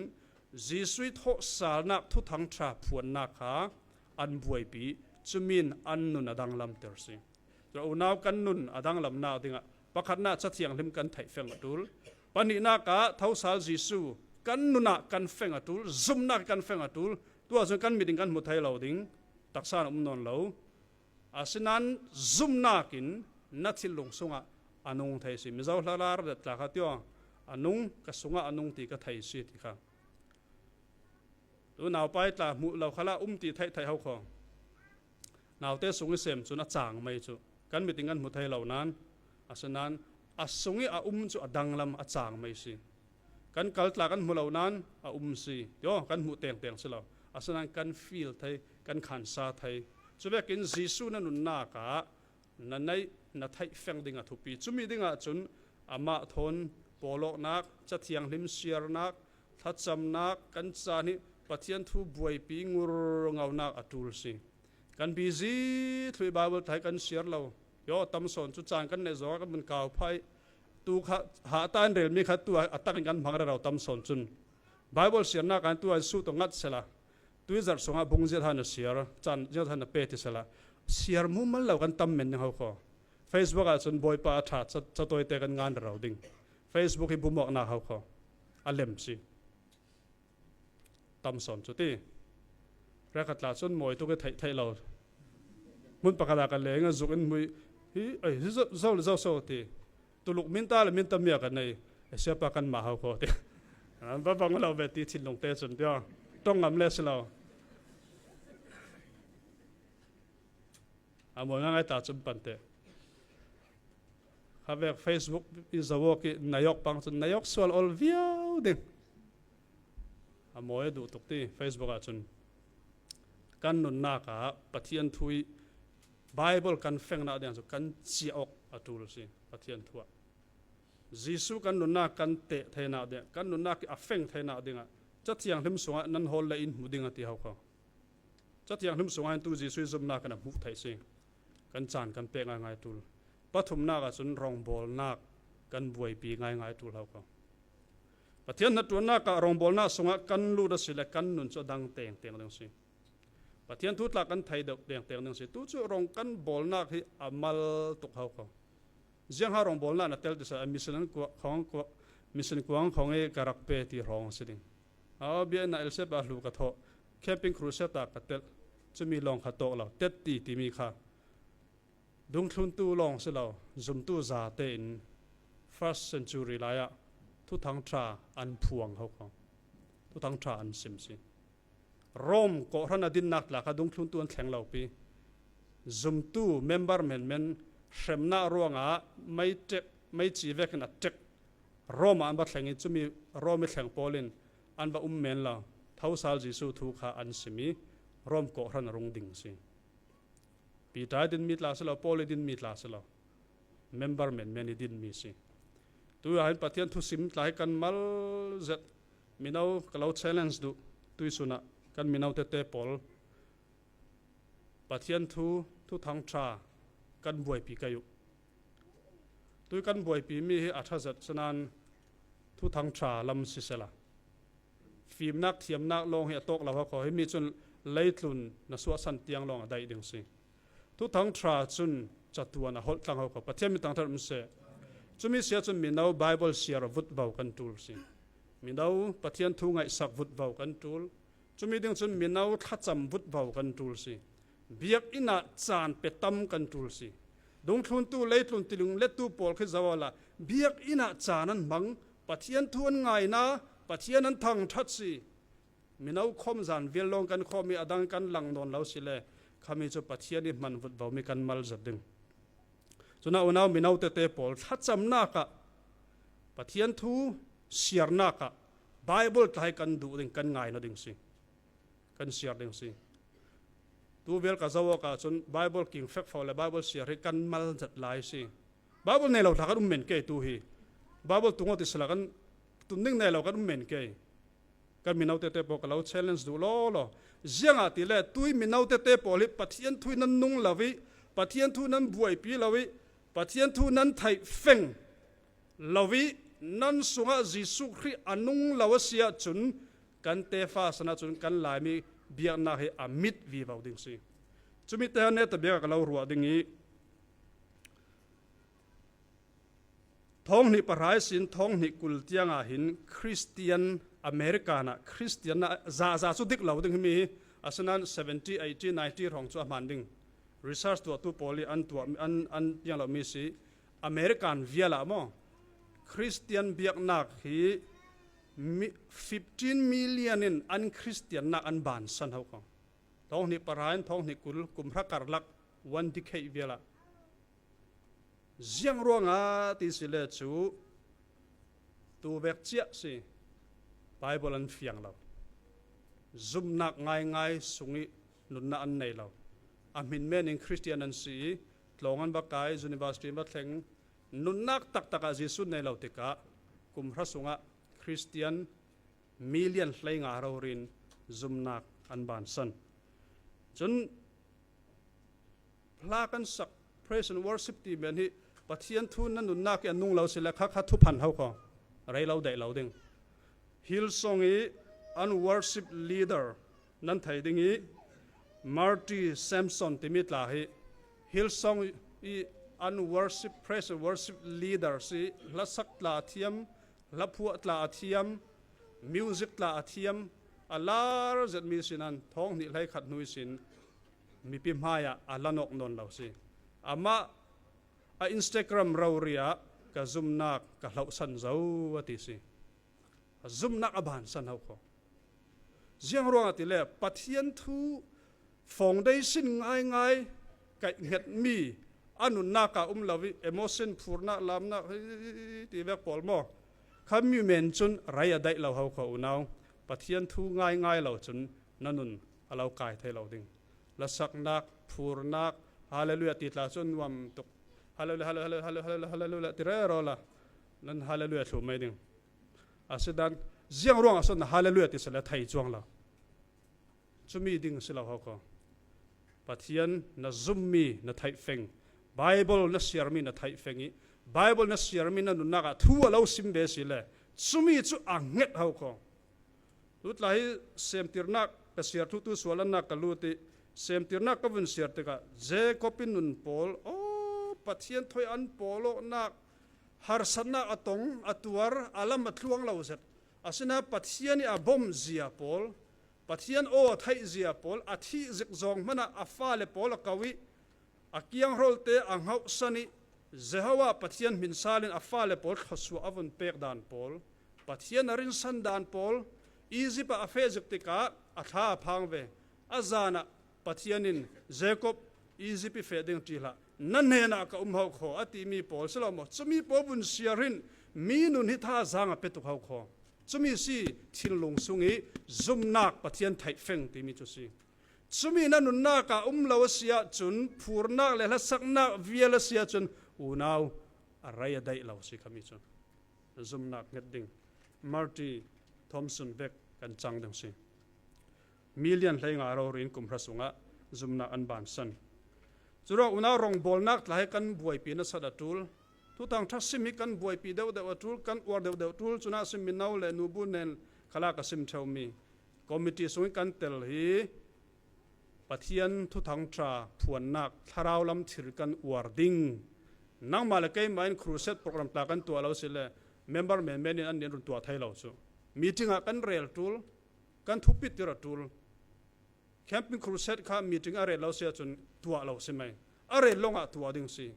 Jesuh ih thawhsalnak thuthang ṭha phuannak kha an buaipi, cumi in an nun a danglamter si. Cun unau kan nun a danglamnak dingah pakhatnak Cathianghlim kan theih feng a ṭul. Pahnihnak ah thosal Jesuh kan nun ah kan feng a ṭul, zumhnak kan feng a ṭul. Tuah cun kan mit in kan hmu thei lo ding, taksa in a um nawn lo. Asinain zumhnak in na thinlung sungah a nung thei si. Mizo hlalar dat tla kha tiang a nung, ka sungah a nung ti ka thei si ti kha. Tu naupai tla hmuh lo khalah um ti theih theih ho khaw. Naute sung ih sem cun a cang mai cu. Kan mit in kan hmu thei lo nain, asinain a sung ih a um cu a danglam a cang mai si. Kan kal tla kan hmu lo nain a um si. Tiaw, kan hmuh tengteng si lo. Asinain kan feel thei, kan khansa thei. Cuvekin Jesuh na nunnak ah na neih, na theih feng ding a thupi. Cumi dingah cun amah thawn pawlawknak, Cathianghlim siarnak, thlacamnak, kan caan ih Pathian thu buaipi ngurngaunak a ṭul si. Kan busy thluh ih Bible tla hi kan siar lo. Yaw, tam sawn cu caan kan neih zongah kan vun kau phah ih tu kha hahta in relmi kha tu a, a takin kan hmang rero tam sawn cun. Bible siarnak ah tu an suh tawh ngat sehla, tuizarh sungah bung ziat han a siar, caan ziat han a pe ti sehla, siar mumal lo kan tam men ding ho khaw. Facebook ah cun Bawipa a ṭha ca-, catawite kan ngan rero ding. Facebook hi bumuaknak hau kho. A lem si. Tam sawn cu ti. Hrekkhat tla cun mawi tuk i theih theih lo. Hmun pakhat ah ka leng a zuk in hmui. Hi, ei, hi zo, zo, zo so ti. Tuluk min ta le min tam mi a ka nei. Ei, siapa kan mah hau kho ti. An va bang lo ve ti thinlung te cun ti. Ṭong ngam le si lo. A mawi ngaingai ta cun pan te. Kha vek Facebook i zawk i nai awk pang cun nai awk sual ol viau ding. A mawi a duh tuk ti Facebook ah cun. Kan nunnak ah Pathian thu i Bible kan fengnak ding cu kan ciah awk a ṭul si Pathian thu ah. Jesuh kan nunnak kan teh theinak ding, kan nunnak i a feng theinak dingah Cathiang hlim sungah nan hawl le in hmu ding a ti hau kho. Cathiang hlim sungah hin tu Jesuh i zumnak kan a hmuh theih si. Kan caan kan pek ngaingai ṭul. Pathumnak ah cun rawngbawlnak kan buaipi ngaingai ṭul hau kho. Pathian hnaṭuannak ah rawngbawlnak sungah kan lut a si le kan nun cu a dang tengteng ding si. Pathian thu tla kan thei deuh tengteng ding si. Tu cu rawng kan bawlnak hi a mal tuk hau kho. Ziangha rawngbawlnak na tel ti seh, mission kuang, kuang, mission kuang khawng i ka rak pe ti hrawng a si ding. Aw, biakinn ah L C F ah hlu ka thawh, camping crusade ah ka telh, cumi lawng kha tawk lo, tet ti timi kha dungthluntu lawng si lo, zumtu zate in first century lai ah Thuthang ṭha an phuang hau kho. Thuthang ṭha an sim si. Rome kawhhran a dinnak tla kha dungthluntu an thleng lo pi. Zumtu member menmen hremnak ruangah mei ṭek, mei ci vekin a ṭek. Rome ah an va thleng i cumi Rome i thleng pawl in an va um men lo. Thosal Jesuh thu kha an sim i Rome kawhhran a rung ding si. Peter i dinmi tla si lo, Paul i dinmi tla si lo. Member menmen i dinmi si. Tu ah hin Pathian thusim tla hi kan mal zet. Mino ka lo challenge duh. Tuisun ah kan mino tete pawl Pathian thu, Thuthang ṭha kan buaipi kai uh. Tui kan buaipi mi hi a ṭha zet, sinain Thuthang ṭha lam sisela, fimnak thiamnak lawng hi a tawk lo hau kho. Himi cun leitlun na suahsan tiang lawng a daih ding si. Thuthang ṭha cun catuan a holh tlang hau kho. Pathian min thangṭhat um seh. Cumi si ahcun mino Bible siar vutvo kan ṭul si. Mino Pathian thu ngaihsak vutvo kan ṭul. Cumi ding cun mino thlacam vutvo kan ṭul si. Biakinn ah caan pe tam kan ṭul si. Dungthluntu, leitlun tilung lettu pawl khi zoh awla biakinn ah caan an hmang, Pathian thu an ngaina, Pathian an thangṭhat si. Mino khawm zan vial lawng kan khawm i a dang kan lang nawn lo si le, khami cu Pathian i hman vutvomi kan mal zet ding. Cun a unau mino tete pawl thlacamnak ah, Pathian thu siarnak ah Bible tla hi kan duh ding, kan ngaina ding si. Kan siar ding si. Tu vial ka zoh awk ahcun Bible king fekfo le Bible siar hi kan mal zet lai si. Bible nei lo tla kan um men ke tu hi. Bible tung aw ti sila kan tun ding nei lo kan um men ke. Kan mino tete pawl ka lo challenge duh law law. Ziangahtile tui mino tete pawl hi Pathian thu nan nung lo i, Pathian thu nan buaipi lo i, Pathian thu nan theih feng lo i, nan sungah Jesuh Khrih a nung lo a si ahcun kan tefa san ahcun kan Laimi biaknak hi a mit vivo ding si. Cumi te han neta biak a ka lo ruah ding i, thawng hnih pahra ihsin thawng hnih kul tiang ah hin Christian America ah Christian ah zaza cu dik lo ding himi hi, asinain seventy, eighty, ninety hrawng cu a hmaan ding. Research tuahtu pawl i an tuah, an, an piang lo mi si. American vial ah maw, Christian biaknak hi mi, fifteen million in an Christiannak an bansan hau kho. Thawng hnih pahra in thawng hnih kul, kum hra karlak, one decade vial ah. Ziang ruangah ti si le cu, tu vek ciah si, Bible an fiang lo. Zumnak ngaingai sung i nunnak an nei lo. A hmin men in Christian an si i, tlawng an va kai, university an va thleng, nunnak taktak ah Jesuh nei lo tikah, kum hra sungah Christian million hleinga rori in zumnak an bansan. Cun hla kan sak, praise and worship ti men hi Pathian thu nan nunnak i a nung lo si le kha kha thuphan hau kho, rei lo daih lo ding. Hillsong i an worship leader nan thei ding i, Marty Sampson timi tla hi Hillsong i an worship, praise and worship leader si, hlasak tla a thiam, hlaphuah tla a thiam, music tla a thiam, a lar zet mi sinan thawng hnih hlei khat hnu sin mipi hmaiah a la nawk nawn lo si. Amah a Instagram rori ah ka zumnak ka hlauhsan zo a ti si. Zumnak a bansan ho kho. Ziang ruangah ti le Pathian thu foundation ngaingai kaihhnget mi a nunnak a um lo i emotion phurnak lamnak hi ti vek pawl maw? Kha mi men cun rei a daih lo ho kho unau. Pathian thu ngaingai lo cun na nun a lo kai thei lo ding. Lasaknak, phurnak, hallelujah ti tla cun nuam tuk. Hallelujah, hallelujah, hallelujah, hallelujah, hallelujah ti rero la nan hallelujah thlu mai ding. A si dan ziang ruang a son na hallelujah ti sele thei cuang lo. Cumi ding si lo ho kho. Pathian na zummi na theih feng, Bible na siarmi na theih feng i Bible na siarmi na nunnak ah thu a lo sim ve si le cumi cu a hnget ho kho. Tutla hi semtirnak ka siar thu tu sualannak ka lut i semtirnak ka vun siar tikah Jacob in nun pawl, aw, Pathian thoi an pawl awknak harsatnak a tong a tuar a lam a thluang lo zet. Asinain Pathian i a bom zia pawl, Pathian aw a theih zia pawl, a thih zik zawng hmanah a fale pawl a ko i a kianghrolte a ngauhsan i Jehovah Pathian hmin salin a fale pawl thluasuah a vun pek dan pawl, Pathian a rinsan dan pawl, Egypt ah a feh zik tikah a thla a phang ve. A zanah Pathian in Jacob Egypt i feh ding ṭi hlah, na hnenah ka um ho kho a timi pawl si lo maw? Cumi pawl vun siar hin mi nun hi thazaang a pe tuk ho kho. Cumi si thinlung sung i zumnak Pathian theih feng timi cu si. Cumi na nunnak ah um lo a si ahcun phurnak le hlasaknak vial a si ahcun unau a rei a daih lo si khami cu. Zumnak hnget ding. Marty Thompson vek kan cang ding si. Million hleinga rori in kum hra sungah zumnak an bansan. Curuang unau rongbawlnak tla hi kan buaipi nasat a ṭul. Thuthang ṭha sim hi kan buaipi deuhdeuh a ṭul, kan uar deuhdeuh ṭul, cunah sim mino le nubu nen khalah ka sim ṭheumi committee sungin kan tel hi Pathian thuthang ṭha phuannak thlarau lam thil kan uar ding. Nangmah le keimah in crusade program tla kan tuah lo si le member menmen in an nih an run tuah thei lo cu. Meeting ah kan rel ṭul, kan thupittir a ṭul. Camping crusade kha meeting a rel lo si ahcun tuah lo si mai. A rel lawngah tuah ding si.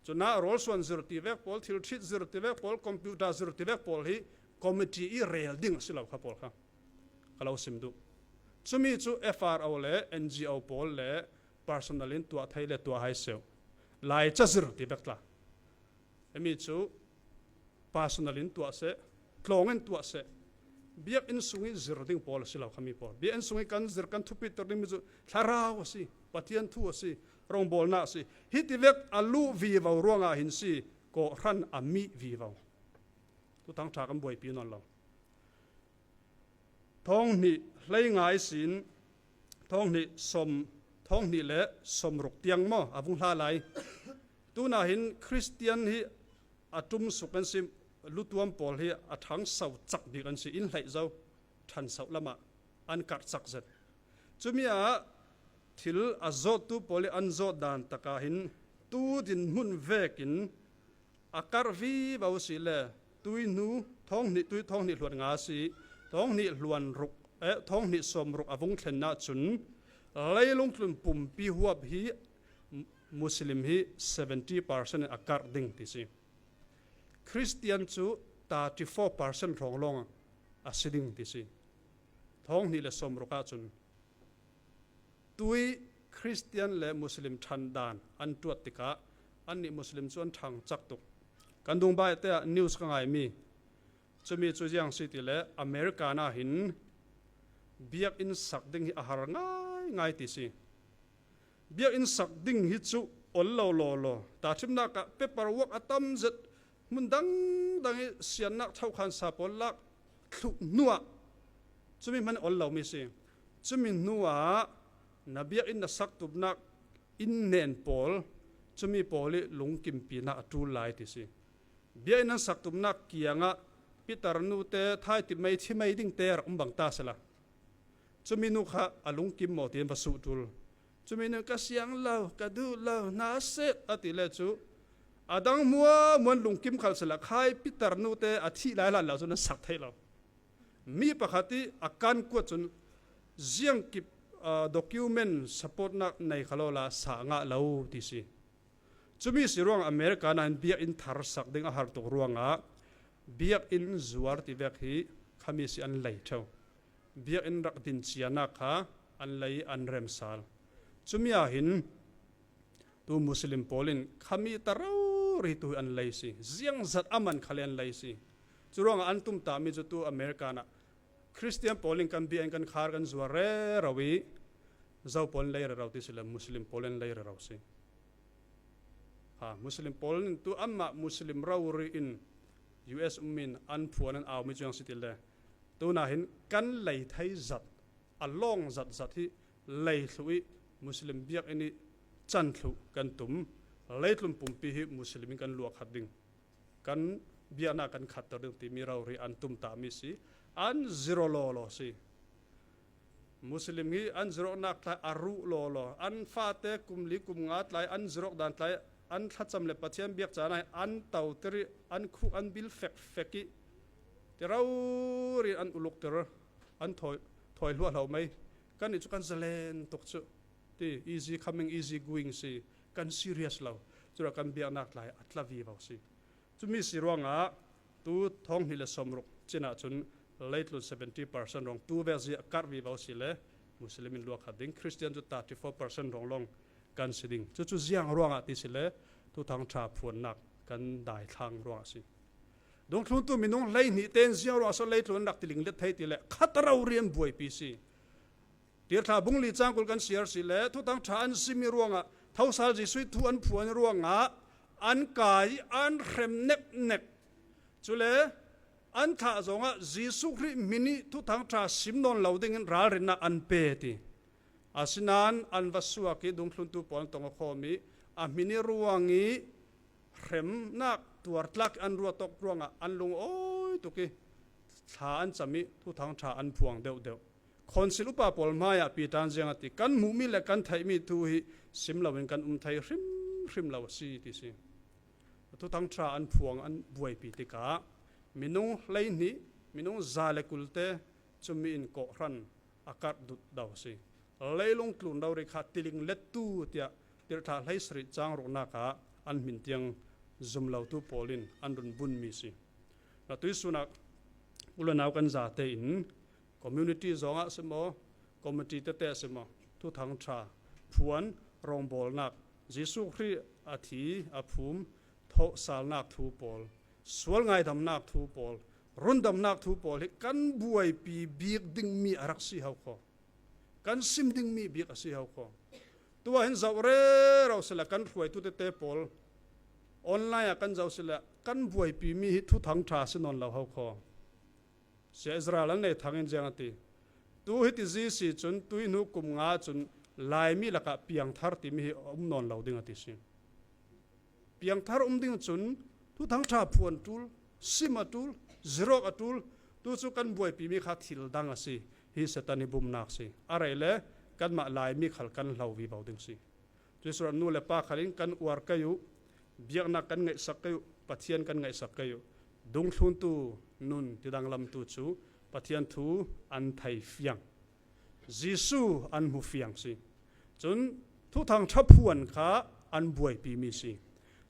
Cunah rawlsuan zir ti vek pawl, thilṭhit zir ti vek pawl, computer zir ti vek pawl hi committee i rel ding a si lo kha pawl kha ka lo sim duh. Cumi cu F R O le N G O pawl le personal in tuah thei le tuah hai seuh. Lai cazir ti vek tla. Emi cu personal in tuah seh, tlawng in tuah seh. Biakinn sung i zir ding pawl a si lo khami pawl. Biakinn sung i kan zir, kan thupittir dingmi cu thlarau a si, Pathian thu a si, rongbawlnak a si. Hi ti vek a luh vivo ruangah hin si, kawhhran a mih vivo. Thuthang ṭha kan buaipi nawn lo. Thawng hnih hleinga ihsin thawng hnih sawm, thawng hnih le sawmruk tiang maw a vung hla lai. Tunah hin Khristian hi a ṭum suk an si, lutuam pawl hi a ṭhangso cak bik an si, in hleih zo, ṭhanso lamah an karh cak zet. Cumi ah thil a zawttu pawl i an zawt dan takah hin tu dinhmun vekin a karh vivo si le tui hnu thawng hnih, tui thawng hnih hluan nga si, thawng hnih hluan ruk, eh, thawng hnih sawm ruk a vung thlenna cun leilungtlun pumpi huap hi Muslim hi seventy percent a karh ding ti si. Khristian cu thirty four percent hrawng lawng a si ding ti si. Thawng hnih le sawm ruk ahcun tui Khristian le Muslim ṭhan dan an ṭuat tikah annih Muslim cu an ṭhang cak tuk. Kan dungbai te ah news ka ngaimi cumi cu ziang si ti le America ah hin biakinn sak ding hi a har ngaingai ti si. Biakinn sak ding hi cu ol lo lawlaw, tahṭhimnak ah paper work a tam zet, hmun dangdang i siannak thokhan sa pawl lak thluh hnuah cumi hman ol lomi si. Cumi hnuah na biakinn na sak tumnak inn hnen pawl, cumi pawl i lungkimpinak a ṭul lai ti si. Biakinn an sak tumnak kiangah Peter nu te thaitip mei thi mei ding te rak um bang ta sela. Cumi nu kha a lungkim maw tiin va suh ṭul. Cumi nu ka siang lo, ka duh lo, hna set a ti le cu A dang hmuahmuah lungkim khal sila khai Peter nute a thih lai hlan lo cun an sak thei lo. Mi pakhat ih a kan kuat cun ziangkip, ah, document supportnak nei kha lawla sa ngah lo ti si. Cumi si ruangah America nain biakinn thar sak ding a har tuk ruangah biakinn zuar ti vek hi khami si an lei ṭheu. Biakinn rak din cianak kha an lei an remsal. Cumi ah hin tu Muslim pawl in khami ta rori tu an lei si. Ziangzat a man khal an lei si. Curuangah an tumtahmi cu tu America nah Khristian pawl in kan biakinn kan khar kan zuar rero ih zo pawl in lei rero ti si le Muslim pawl in lei rero si. Ha, Muslim pawl in tu anmah Muslim rori in U S um in an phuan an aumi cuang si ti le. Tunahin kan lei thei zat, a lawng zat zat hi lei thluh ih Muslim biakinn ih can thluh kan tum. Leitlun pumpi hi Muslim in kan luah khat ding, kan biaknak kan khatter ding timi rori an tumtahmi si. An zirh lawlaw si. Muslim hi an zirhawknak tlai a ruh lawlaw, an fate kum li kum nga tlai an zirhawk dan tlai an thlacam le Pathian biak caan ah an toter ih an khuk an bil fekfek ih ti rori an ulukter, an thawi, thawi hluahhlo mai. Kannih cu kan zalen tuk cu ti easy coming, easy going si, kan serious lo. Curuangah kan biaknak tlai a tla vivo si. Cumi si ruangah tu thawng hnih le sawmruk cin ahcun leitlun seventy percent ruang tu vek zia a karh vivo si le Muslim in luah khat ding, Khristian cu thirty four percent ruang lawng kan si ding. Cucu ziang ruangah ti si le Thuthang ṭha phuannak kan daithlang ruangah si. Dungthluntu minung hleihnih tein ziang ruangah so leitlun an rak tiling let thei ti le khat rori an buaipi si. Tirhthlah bung li cang kul kan siar si le Thuthang ṭha an simmi ruangah thosal Jesuh ih thu an phuan ruangah an kai an hrem neknek. Cule an thlah zongah Jesuh Khrih hmin ih Thuthang ṭha sim nawn lo dingin ralrinnak an pe ti. Asinain an va suak ih dungthluntu pawl an tong aw khawm ih a hmin ih ruang ih hremnak tuartlak an ruat awk ruangah an lungawi tuk ih thla an cam ih Thuthang ṭha an phuang deuhdeuh. Khonsil upa pawl hmaiah Peter in ziang a ti, kan hmuhmi le kan theihmi thu hi sim loin kan um thei hrimhrim lo a si ti si. Thuthang ṭha an phuang an buaipi tikah minung hleihnih, minung za le kulte cumi in kawhhran a karh dut do a si. Leilung tlun rori kha tiling lettu tiah tirhthlah hleisarih cang ruknak ah an hmin tiang zum lotu pawl in an run bunmi si. Na tuihsun ah u le nau kan zate in community zongah si maw, committee tete si maw, Thuthang ṭha phuan, rawngbawlnak, Jesuh Khrih a thi a phum, thawhsalnak thu pawl, sual ngaidamnak thu pawl, rundamnak thu pawl hi kan buaipi bik dingmi a rak si ho kho. Kan sim dingmi bik a si ho kho. Tuah hin zoh rero sila kan hruaitu tete pawl online ah kan zoh sila kan buaipimi hi Thuthang ṭha si nawn lo ho kho. Sia Israel an nei thang in ziang a ti. Tu hiti zi si cun tuihnu kum nga cun Laimi lakah piangthar timi hi a um nawn lo ding a ti si. Piangthar um ding cun Thuthang ṭha phuan ṭul, sim a ṭul, zirawk a ṭul, tu cu kan buaipimi kha thil dang a si. Hi Satan ih bumnak si. A rei le kanmah Laimi khal kan hlo vivo ding si. Cuih sura nu le pa khal in kan uar kei uh, biaknak kan ngaihsak kei uh, Pathian kan ngaihsak kei uh. Dungthluntu nun tidang lamtu cu Pathian thu an thei fiang. Jesuh an hmu fiang si. Cun Thuthang ṭha phuan kha an buaipimi si.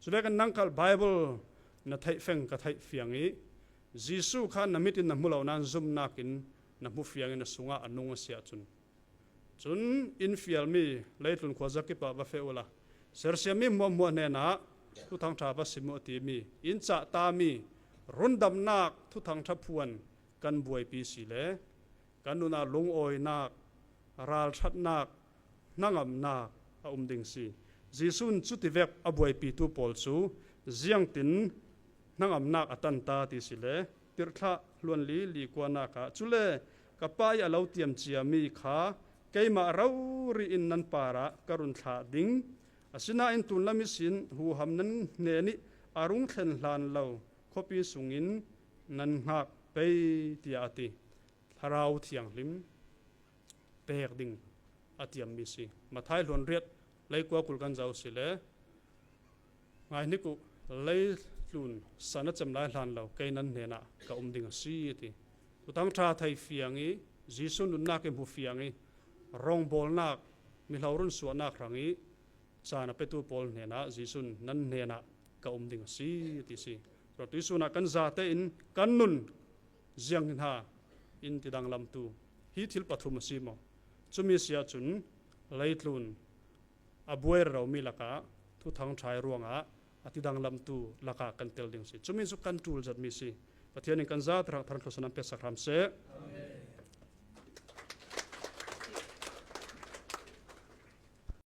Cuvekin nang khal Bible na theih feng ka theih fiang ih Jesuh kha na mit in na hmu lo nain zumnak in na hmu fiang ih na sungah a nung a si ahcun, cun in fialmi leitlun khuazakip ah va feh uhla, sersiammi hmuahhmuah hnenah Thuthang ṭha va sim uh a timi, in cah tami rundamnak Thuthang ṭha phuan kan buaipi si le kan nun ah lungawinak, ralṭhatnak, hnangamnak a um ding si. Jesuh in cutivek a buaipitu pawl cu ziangtin hnangamnak a tanta ti si le tirhthlah hluanli likuanak ah, cule ka Pa ih a lo tiam ciami kha keimah rori in nan parah ka run thlah ding. Asinain tlunlam ihsin huham nan hnenih a rung thlen hlan lo khuapi sungin nan hngak pei, tiah a ti. Thlarau Thianghlim pek ding a tiammi si. Matthai hluan riat leikua kul kan zoh si le, ngaihnik uh, Leitlun san a cem lai hlan lo kei nan hnenah ka um ding a si, a ti. Thuthang ṭha thei fiang i, Jesu nunnak i hmu fiang i, rawngbawlnak, mihlo runsuahnak hrang i caan a petu pawl hnenah Jesu in nan hnenah ka um ding a si, a ti si. Tua tuisunah kan zate in kan nun ziang hna in tidanglamtu hi thil pathum a si maw? Cumi si ahcun leitlun a buai rero mi lakah Thuthang ṭha i ruangah a tidanglamtu lakah kan tel ding si. Cumi cu kan ṭul zetmi si. Pathian in kan zate hrang thar thluachuah an peksak hram seh.